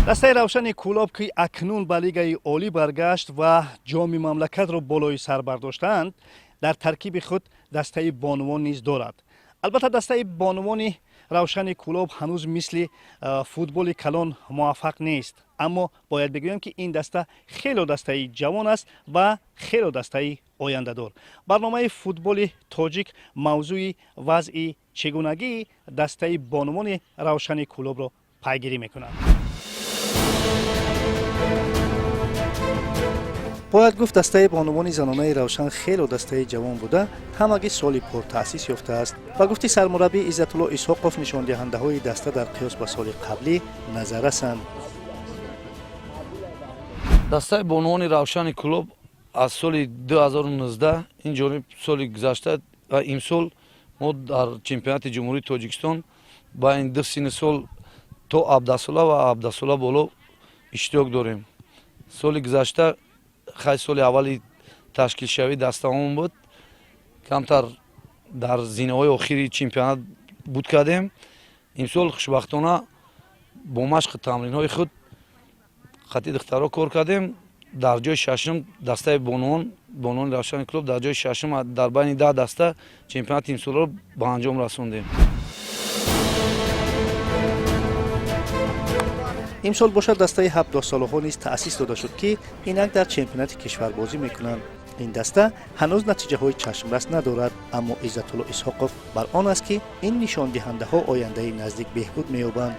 Дастаи Равшани Кӯлоб, ки акнун ба Лигаи олӣ баргашт ва ҷоми мамлакатро болои сар бардоштаанд, дар таркиби худ дастаи бонувон низ дорад. Албатта, дастаи бонувони Равшани Кӯлоб ҳанӯз мисли футболи калон муваффақ нест, аммо бояд бигӯям, ки ин даста хело дастаи ҷавон аст ва хело дастаи ояндадор. Барномаи Футболи тоҷик мавзӯи вазъи чегунагии дастаи бонувони Равшани Кӯлобро пайгирӣ мекунад. Бояд гуфт, дастаи бонувони занонаи Равшан хело дастаи ҷавон буда, ҳамагӣ соли пор таъсис ёфтааст. Ба гуфти сармураббӣ Иззатулло Исҳоқов, нишондиҳандаҳои даста дар қиёс ба соли қаблӣ назаррасанд. Дастаи бонувони Равшани Кӯлоб аз соли 2019 ин ҷониб, соли гузашта ва имсол мо дар чемпионати Ҷумҳурии Тоҷикистон байни ду синни сол, то 17сола ва 17сола боло иштирок дорем. Соли гузашта хай соли аввали ташкилшавии дастаҳомон буд, камтар дар зинаҳои охири чемпионат буд кардем. Имсол хушбахтона бо машқи тамринҳои худ хати духтаро кор кардем, дар ҷои шашум дастаи бонувон, бонувони Равшани Кӯлоб дар ҷои шашум дар байни 10 даста чемпионати имсолро ба анҷом расондем. Имсол бошад, дастаи 17солаҳо низ таъсис дода шуд, ки инак дар чемпионати кишвар бозӣ мекунанд. Ин даста ҳанӯз натиҷаҳои чашмрас надорад, аммо Иззатулло Исҳоқов бар он аст, ки ин нишондиҳандаҳо ояндаи наздик беҳбуд меёбанд.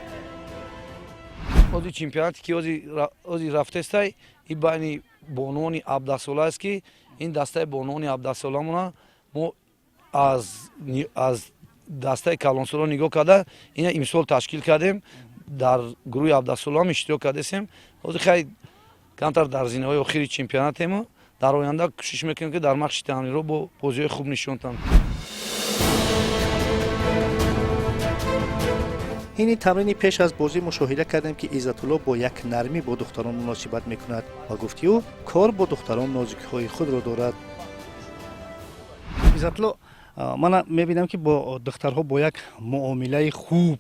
Ози чемпионате ки ози рафтестай, и байни бонувони 17сола аст, ки ин дастаи бонувони 17соламона мо аз дастаи калонсоло нигоҳ карда, ина имсол ташкил кардем. Дар гурӯҳи 17солаам иштирок кардесем. Ҳозир хай камтар дар зинаҳои охири чемпионатему, дар оянда кӯшиш мекунем, ки дар машқи тамринро бо бозиҳои хуб нишон диҳам. Ҳини тамрини пеш аз бозӣ мушоҳида кардем, ки Иззатулло бо як нармӣ бо духтарон муносибат мекунад. Ба гуфти ӯ, кор бо духтарон нозукиҳои худро дорад. Иззатулло, мана мебинам, ки бо духтарҳо бо як муомилаи хуб,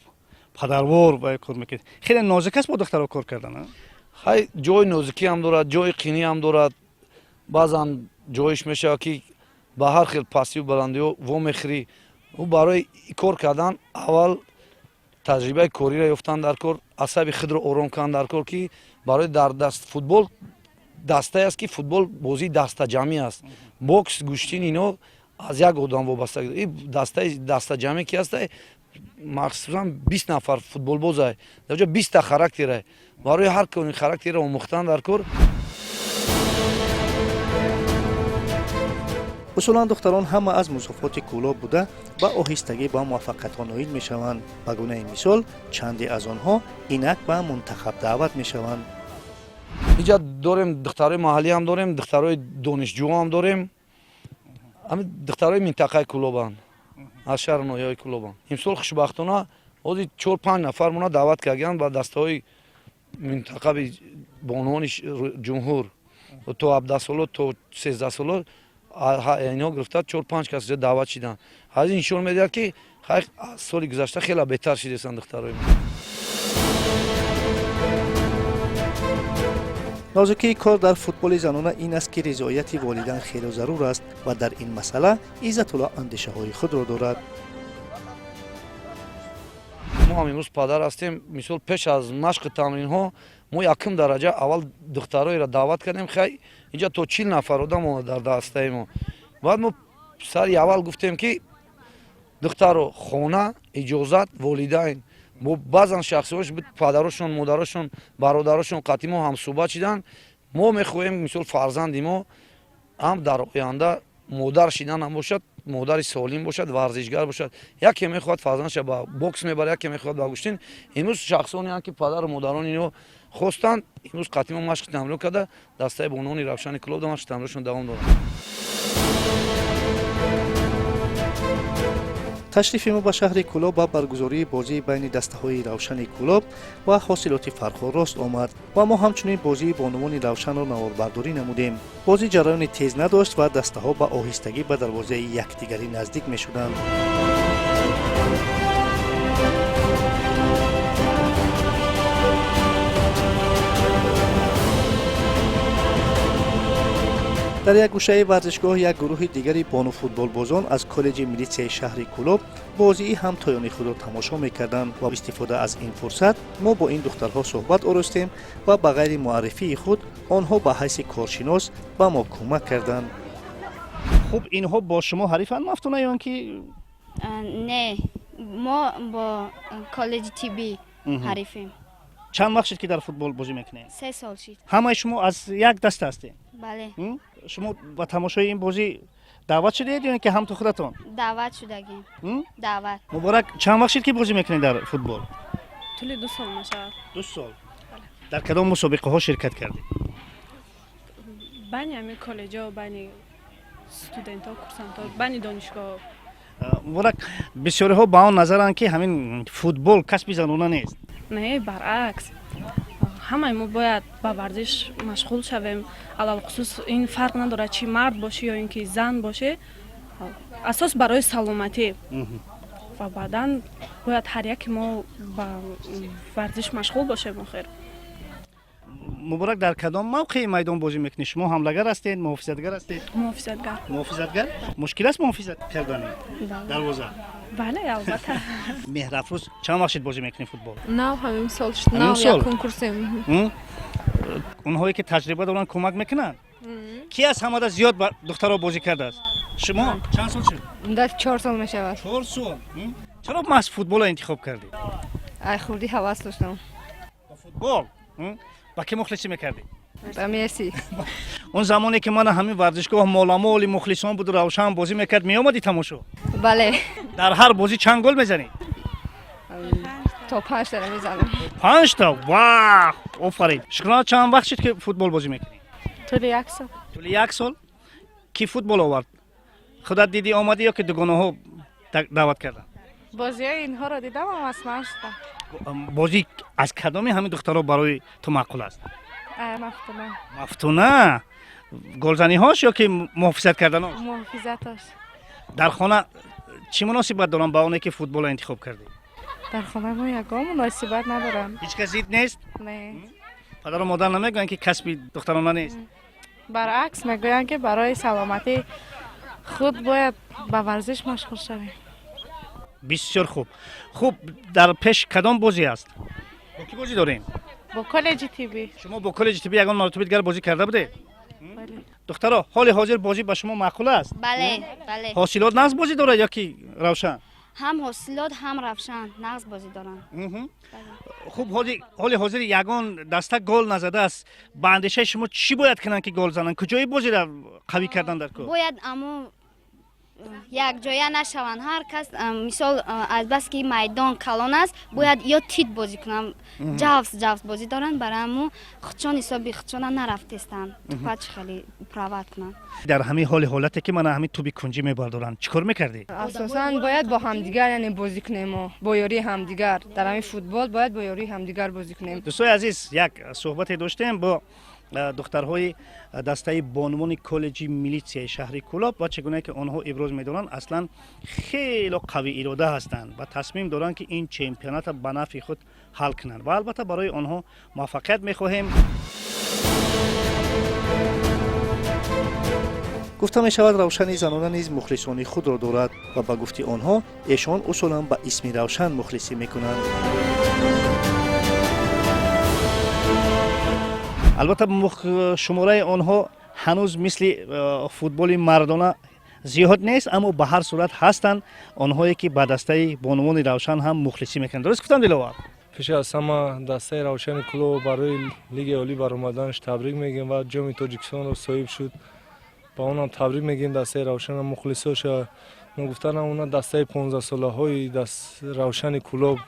падарвор ба кор мекунед. Хеле нозук аст бо духтарҳо кор кардан? Хай, ҷои нозукӣ ҳам дорад, ҷои қинӣ ҳам дорад. Баъзан ҷоиш мешавад, ки ба ҳар хел пастию баландиҳо вомехӯрӣ. Ӯ барои кор кардан аввал таҷрибаи кориро ёфтан дар кор, асаби худро ором кардан дар кор, ки барои дар даст футбол дастае аст, ки футбол бозии дастаҷамъӣ аст. Бокс, гӯштин, ино аз як одам вобаста. Дастаи дастаҷамъӣ ки ҳаста, махсусан 20 нафар футболбозай, дар ҷо 20-та характерай, барои ҳар кони характерро омӯхтан дар кор. Усулан, духтарон ҳама аз музофоти Кӯлоб буда, ба оҳистагӣ ба муваффақиятҳо ноил мешаванд. Ба гунаи мисол, чанде аз онҳо инак ба мунтахаб даъват мешаванд. Инҷа дорем, духтарои маҳаллӣ ҳам дорем, духтарои донишҷӯ ҳам дорем. Ҳами духтарои минтақаи Кӯлобанд, аз шаҳру ноҳияҳои Кӯлобанд. Имсол хушбахтона ҳозир чор панҷ нафар мона даъват карданд ба дастаҳои минтақаби бонувони ҷумҳур, то 17соло, то 13соло. Ино гирифта, чор панҷ кас даъват шиданд. Ҳаз ин нишон медиҳад, ки аз соли гузашта хеле беҳтар шидастанд духтарои мо. Нозукии кор дар футболи занона ин аст, ки ризояти волидан хело зарур аст ва дар ин масъала Иззатулло андешаҳои худро дорад. Мо ҳам имрӯз падар ҳастем. Мисол, пеш аз машқи тамринҳо мо якум дараҷа аввал духтароеро даъват кардем. Хай, инҷа то 40 нафар одам омад дар дастаи мо. Баъд мо сари аввал гуфтем, ки духтаро, хона иҷозат, волидайн бо баъзан шахсиҳош, падарошон, модарошон, бародарошон қатъи мо ҳамсӯҳбат шиданд. Мо мехоҳем, мисол, фарзанди мо ҳам дар оянда модар шидан ҳам бошад, модари солим бошад, варзишгар бошад. Яке мехоҳад фарзандша ба бокс мебарад, яке мехоҳад ба гӯштин. Имрӯз шахсоне, ки падару модарони ино хостанд, имрӯз қатъи мо машқи тамрин карда, дастаи бонувони Равшани Кӯлоб да машқи тамриншон давом доранд. Ташрифи мо ба шаҳри Кӯлоб ба баргузории бозии байни дастаҳои Равшани Кӯлоб ва Ҳосилоти Фархор рост омад ва мо ҳамчунин бозии бонувони Равшанро наворбардорӣ намудем. Бозӣ ҷараёни тез надошт ва дастаҳо ба оҳистагӣ ба дарвозаи якдигарӣ наздик мешуданд. Дар як гӯшаи варзишгоҳ як гурӯҳи дигари бонуфутболбозон аз коллеҷи милитсияи шаҳри Кӯлоб бозии ҳамтоёни худро тамошо мекарданд ва истифода аз ин фурсат мо бо ин духтарҳо суҳбат оростем ва ба ғайри муаррифии худ онҳо ба ҳайси коршинос ба мо кӯмак карданд. Хуб, инҳо бо шумо ҳарифанд, Мафтуна, ё он ки? Не, мо бо коллеҷи тиббӣ ҳарифем. Чанд вақт шуд, ки дар футбол бозӣ мекунед? 3 сол шид. Ҳамаи шумо аз як даста ҳастед? Бале. Шумо ба тамошои ин бозӣ даъват шудаед ё ин ки ҳамту худатон? Даъват шудагем, даъват. Муборак, чанд вақт шуд, ки бозӣ мекунед дар футбол? Тӯли 2 сол мешавад. 2 сол. Дар кадом мусобиқаҳо ширкат кардед? Байни ҳамин коллеҷҳо, байни студентҳо, курсантҳо, байни донишгоҳ. Муборак, бисёриҳо ба он назаранд, ки ҳамин футбол касби занона нест. Не, баръакс, ҳамаи мо бояд ба варзиш машғул шавем. Алалхусус ин фарқ надорад, чи мард бошӣ ё ин ки зан бошӣ. Асос барои саломатӣ ва баъдан бояд ҳар яке мо ба варзиш машғул бошем охир. Муборак, дар кадом мавқеи майдон бозӣ мекунед? Шумо ҳамлагар ҳастед, муҳофизатгар ҳастед? Муҳофизатгар. Муҳофизатгар. Мушкил аст муҳофизат кардани дарвоза? Бале, албатта. Меҳрафрӯз, чанд вақт шуд бозӣ мекунед футбол? Нав, ҳамин сол шуд. Ҳамин Нав. сол? Як конкурсем. Онҳое ки таҷриба доранд, кӯмак мекунанд? Ки аз ҳамада зиёд ба духтаро бозӣ кардааст? Шумо чанд сол шуд? Дар 4 сол мешавад. 4 сол. Чаро маҳз футболро интихоб кардед? Ай хурдӣ ҳавас доштам. Ба футбол. Ба кӣ мухлисӣ мекардед? Ба Месси. Он замоне ки мана ҳамин варзишгоҳ моламоли мухлисон буду Равшан бозӣ мекард, меомадӣ тамошо? Бале. Дар ҳар бозӣ чанд гол мезанӣ? То панҷтара мезанам. Панҷта? Вах, офарин! Шукрона, чанд вақт шуд, ки футбол бозӣ мекунӣ? Тӯли як сол. Тӯли як сол. Кӣ футбол овард? Худат дидӣ, омадӣ ё ки дугонаҳо даъват карданд? Бозиҳои инҳоро дидам, ҳавасманд шудам. Бозӣ аз кадоми ҳамин духтаро барои ту маъқул аст? Мафтуна. Мафтуна. Голзаниҳош ё ки муҳофизат карданош? Муҳофизаташ. Дар хона чӣ муносибат дорам ба оне, ки футболро интихоб кардӣ? Дар хона мо ягон муносибат надорам. Ҳеҷ кас зид нест? Не. Падару модар намегӯянд, ки касби духтарона нест? Баръакс, мегӯянд, ки барои саломатии худ бояд ба варзиш машғул шавем. Бисёр хуб. Хуб, дар пеш кадом бозӣ аст? Бо кӣ бозӣ дорем? Бо коллеҷи тиббӣ. Шумо бо коллеҷи тиббӣ ягон маротиба дигар бозӣ карда будед? Бале. Духтаро, ҳоли ҳозир бозӣ ба шумо маъқул аст? Бале. Ҳосилот нағз бозӣ дорад ё ки Равшан? Ҳам Ҳосилот, ҳам Равшан нағз бозӣ доранд. Хуб, ҳоли ҳозир ягон даста гол назадааст. Ба андешаи шумо, чӣ бояд кунанд, ки гол зананд? Куҷои бозиро қавӣ кардан дар кор? Бояд амо якҷоя нашаванд ҳар кас, мисол, азбаски майдон калон аст, бояд ё тит бозӣ кунанд. Ҷавс ҷавс бозӣ доранд, барои ҳамо худшон ҳисоби худшона нарафтестанд, тупа чӣ хеле управлять кунанд. Дар ҳамин ҳоли ҳолате, ки мана ҳамин туби кунҷӣ мебардоранд, чӣ кор мекардӣ? Асосан бояд бо ҳамдигар, яъне, бозӣ кунем мо бо ёрии ҳамдигар. Дар ҳамин футбол бояд бо ёрии ҳамдигар бозӣ кунем. Дӯстои азиз, як суҳбате доштем бо духтарҳои дастаи бонувони коллеҷи милитсияи шаҳри Кӯлоб ва чӣ гуна ки онҳо иброз медоранд, аслан хело қавӣ ирода ҳастанд ва тасмим доранд, ки ин чемпионатро ба нафъи худ ҳал кунанд ва албатта барои онҳо муваффақият мехоҳем. Гуфта мешавад, Равшани занона низ мухлисони худро дорад ва ба гуфти онҳо, эшон усулан ба исми Равшан мухлисӣ мекунанд. Албатта, шумораи онҳо ҳанӯз мисли футболи мардона зиёд нест, аммо ба ҳар сурат ҳастанд онҳое, ки ба дастаи бонувони Равшан ҳам мухлисӣ мекунанд. Дуруст гуфтам, Диловар? Пеш аз ҳама дастаи Равшани Кӯлоб барои Лигаи олӣ баромаданаш табрик мегӯем ва Ҷоми Тоҷикистонро соҳиб шуд, ба онам табрик мегӯем. Дастаи Равшана, мухлисоша ногуфта намонад, дастаи 15-солаҳои Равшани Кӯлоб,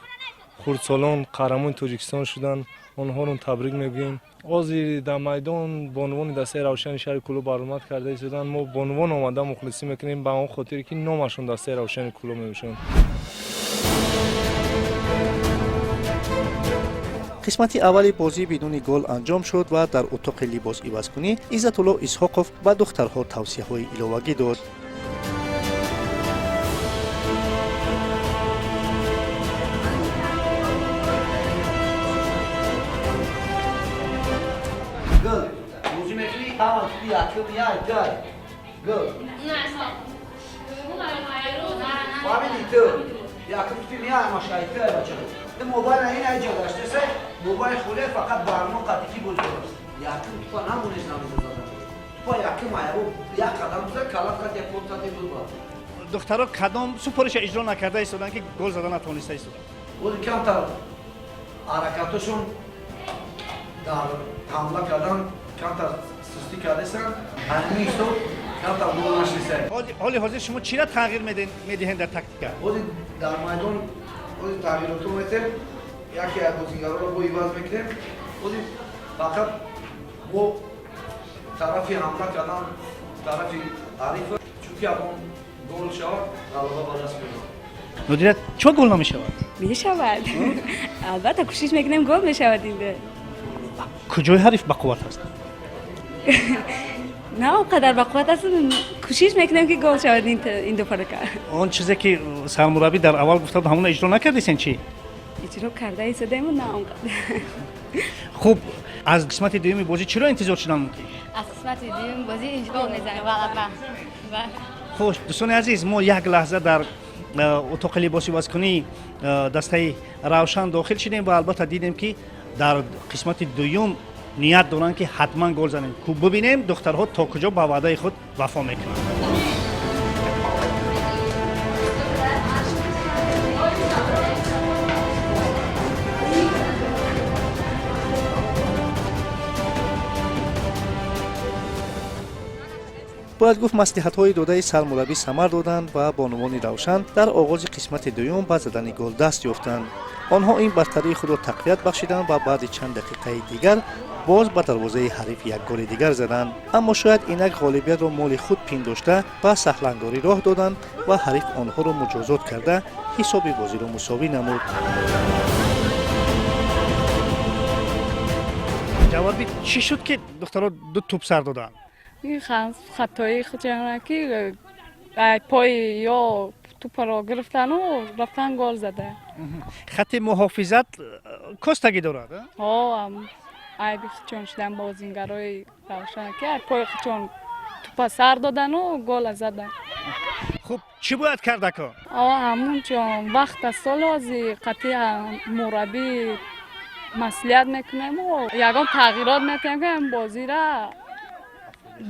хурдсолон қаҳрамони Тоҷикистон шуданд, онҳоро табрик мегӯем. Ҳозир дар майдон бонувони дастаи Равшани шаҳри Кӯлоб баромад карда истоданд. Мо бонувон омада мухлисӣ мекунем ба он хотире, ки номашон дастаи Равшани Кӯлоб мебошанд. Қисмати аввали бозӣ бидуни гол анҷом шуд ва дар утоқи либос ивазкунӣ Иззатулло Исҳоқов ба духтарҳо тавсияҳои иловагӣ дод. Гол. Бозӣ мекунӣ, аввал Якум яй тай. Гол. Фаҳмидӣ ту? Якум тупи меяй машай тай бача. Ту мобайл ин ай ҷа гаштесе, мобайл хуле фақат барно қатики бозӣ дорад. Якум тупа намонеш намеза задан. Тупа якум аяро як қадам биза калат қат як пот қати буд. Духтаро кадом супориша иҷро накарда истоданд, ки гол зада натавониста истоданд? Бози камтар ҳаракатошон дар ҳамла кардан камтар сустӣ кардесанд, ҳамин ҳисоб камтар гол нашидесанд. Ҳоли ҳозир шумо чира тағйир медиҳед дар тактика? Бози дар майдон бози тағйирото метем, яке аз бозигароро бо иваз мекунем. Бози фақат бо тарафи ҳамла кардан тарафи ҳариф, чунки ягон гол шавад, ғалаба ба даст меорад. Нодира, чо гол намешавад? Мешавад, албатта, кӯшиш мекунем, гол мешавад инде. Куҷои ҳариф бақувват аст? На он қадар бақувват аст, кӯшиш мекунем, ки гол шавад ин ду фарака. Он чизе ки сармураббӣ дар аввал гуфта буд, ҳамонро иҷро накардесен чӣ? Иҷро карда истодему, на он қадар. Хуб, аз қисмати дуюми бозӣ чиро интизор шудан мумкин? Аз қисмати дуюми бозӣ гол мезанем, ғалаба. Хуш, дӯстони азиз, мо як лаҳза дар утоқи либосивазкунии дастаи Равшан дохил шудем ва албатта дидем, ки дар қисмати дуюм ният доранд, ки ҳатман гол занем. Бубинем, духтарҳо то куҷо ба ваъдаи худ вафо мекунанд. Бояд гуфт, маслиҳатҳои додаи сармураббӣ самар доданд ва бонувони Равшан дар оғози қисмати дуюм ба задани гол даст ёфтанд. Онҳо ин бартарии худро тақвият бахшиданд ва баъди чанд дақиқаи дигар боз ба дарвозаи ҳариф як голи дигар заданд, аммо шояд инак ғолибиятро моли худ пиндошта, ба саҳлангорӣ роҳ доданд ва ҳариф онҳоро муҷозот карда, ҳисоби бозиро мусовӣ намуд. Ҷаводби, чӣ шуд, ки духтаро ду тӯб сар доданд? Ин хатои худшона, ки пои ё тӯпаро гирифтану рафтан гол зада. Хати муҳофизат костагӣ дорад. Ҳо, айби худшон шудан, бозингарои Равшан, ки пои худшон тӯпа сар додану гола задан. Хуб, чӣ бояд кард ако? Ҳамунҷон вақт аст, солози қатъи мураббӣ маслиҳат мекунему ягон тағйирот метиҳем, ки ҳам бозира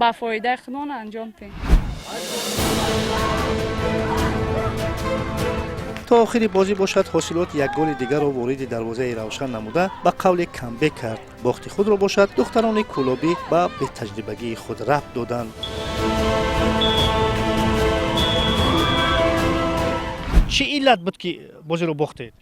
ба фоидаи худмон анҷом диҳем. То охири бозӣ бошад, Ҳосилот як голи дигарро вориди дарвозаи Равшан намуда, ба қавле камбек кард. Бохти худро бошад, духтарони кӯлобӣ ба бетаҷрибагии худ рабт доданд. Чӣ иллат буд, ки бозиро бохтед?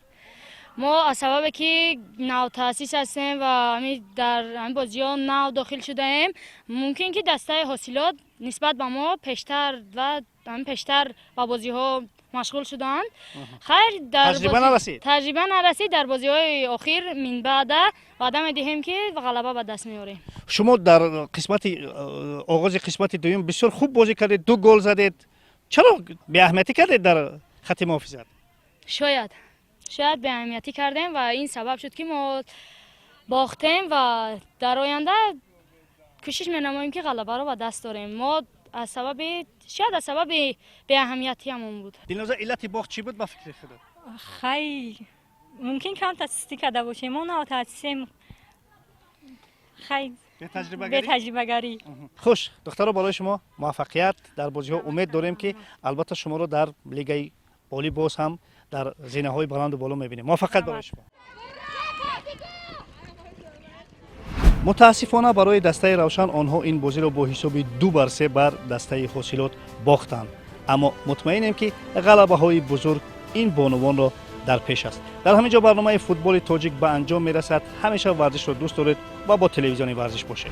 Мо аз сабабе, ки навтаъсис ҳастем ва дар ҳамин бозиҳо нав дохил шудаем, мумкин ки дастаи Ҳосилот нисбат ба мо пештар ва ҳамин пештар ба бозиҳо машғул шуданд. Хайр, таҷриба нарасид. Таҷриба нарасид. Дар бозиҳои охир минбаъда ваъда медиҳем, ки ғалаба ба даст меорем. Шумо дар қисмати оғози қисмати дуюм бисёр хуб бозӣ кардед, ду гол задед. Чаро беаҳамиятӣ кардед дар хати муҳофизат? Шояд беаҳамиятӣ кардем ва ин сабаб шуд, ки мо бохтем, ва дар оянда кӯшиш менамоем, ки ғалабаро ба даст дорем. Мо аз сабаби, шояд аз сабаби беаҳамиятиамон буд. Дилноза, иллати бохт чӣ буд ба фикри худат? Хай, мумкин камтар сустӣ карда бошем, мо навтаъсисем, хай. Бетаҷрибагарӣ. Хуш, духтаро, барои шумо муваффақият дар бозиҳо. Умед дорем, ки албатта шуморо дар лигаи олӣ боз ҳам дар зинаҳои баланду боло мебинем. Муваффақият барои шумо. Мутаассифона барои дастаи Равшан, онҳо ин бозиро бо ҳисоби 2-3 бар дастаи Ҳосилот бохтанд, аммо мутмаинем, ки ғалабаҳои бузург ин бонувонро дар пеш аст. Дар ҳамин ҷо барномаи Футболи тоҷик ба анҷом мерасад. Ҳамеша варзишро дӯст доред ва бо телевизиони Варзиш бошед.